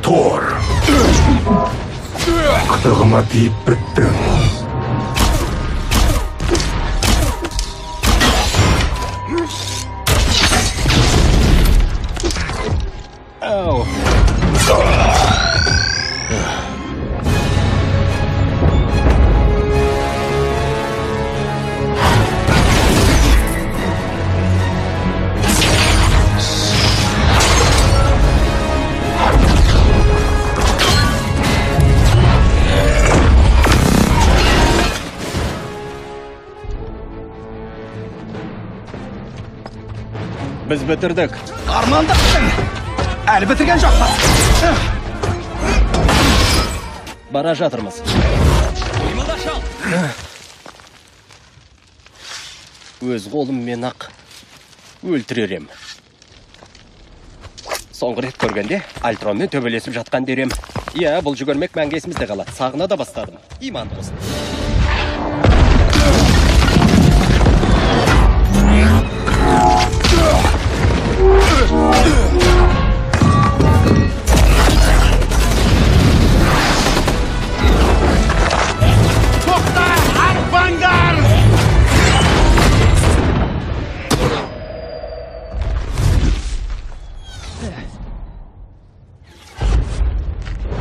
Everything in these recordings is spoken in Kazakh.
Тор. Қытығыма тиіп біттің. Ау. Біз бітірдік. Армандаттың! Әлі бітірген жоқпыз. Бара жатырмыз. Өз қолыммен ақ өлтірер ем. Соңғы рет көргенде Альтронмен төбелесіп жатқан дер ем. Иә, бұл жүгірмек мәңгі есімізде қалады. Сағына да бастадым. Иманды болсын. Тоқта, атпаңдар!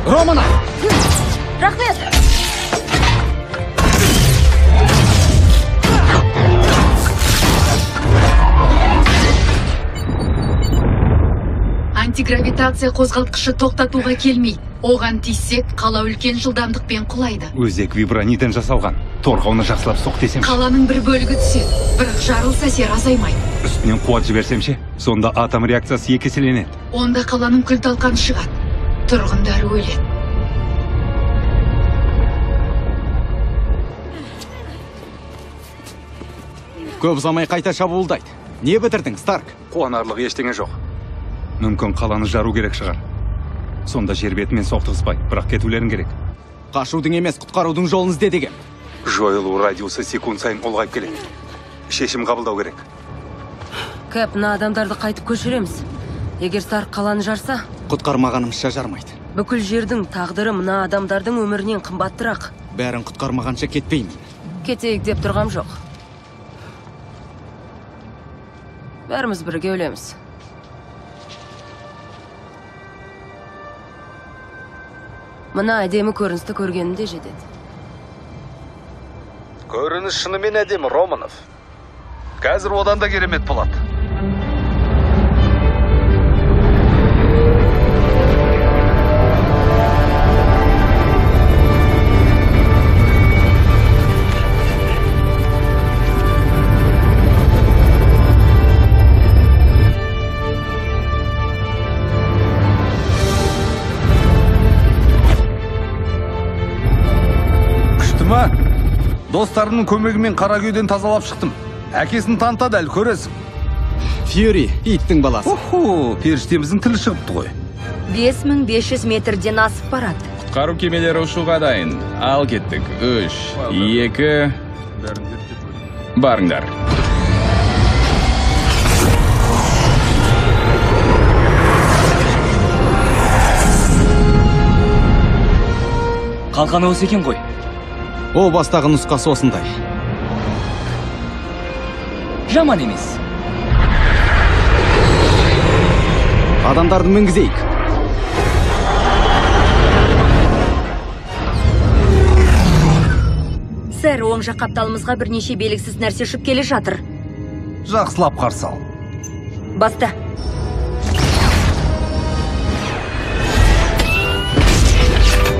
Романа! Рахмет! Антигравитация қозғалтқышы тоқтатуға келмейді. Оған тиіссек, қала үлкен жылдамдықпен құлайды. Өзек вибраниден жасалған. Торға оны жақсылап соқ десемші. Қаланың бір бөлігі түседі, бірақ жарылыс әсері азаймайды. Үстінен қуат жіберсем ше, сонда атом реакциясы екі еселенеді. Онда қаланың күл-талқаны шығады. Тұрғындар өледі. Көп ұзамай қайта шабуылдайды. Не бітірдің, Старк? Қуанарлық ештеңе жоқ. Мүмкін қаланы жару керек шығар. Сонда жер бетімен соқтығыспай, бірақ кетулерің керек. Қашудың емес, құтқарудың жолын ізде деген. Жойылу радиусы секунд сайын ұлғайып келеді. Шешім қабылдау керек. Кэп, мына адамдарды қайтып көшіреміз. Егер Старк қаланы жарса, құтқармағанымызша жармайды. Бүкіл жердің тағдыры мына адамдардың өмірінен қымбаттырақ. Бәрін құтқармағанша кетпеймін. Кетейік деп тұрғам жоқ. Бәріміз бірге өлеміз. Мына әдемі көріністі көргенім де жетеді. Көрініс шынымен әдемі, Романов. Қазір одан да керемет болады. Достарымның көмегімен Қаракүйден тазалап шықтым. Әкесін танытады, әлі көресің. Фьюри, иттің баласы. Охо, періштеміздің тілі шығыпты ғой. 5500 метрден асып барады. Құтқару кемелері ұшуға дайын. Ал кеттік. 3, 2, барыңдар. Қалқаны осы екен ғой. О бастағы нұсқасы осындай. Жаман емес. Адамдарды мінгізейік. Сэр, оң жақ қапталымызға бірнеше белгісіз нәрсе ұшып келе жатыр. Жақсылап қарсы ал. Баста.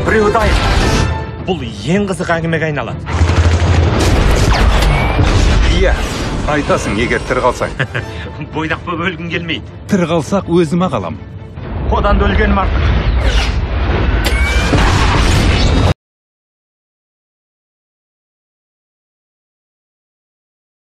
Біреу дайын. Бұл ең қызық әңгімеге айналады. Иә, айтасың, егер тірі қалсаң. Бойдақ боп өлгім келмейді. Тірі қалсақ өзім ақ алам. Одан да өлгенім артық.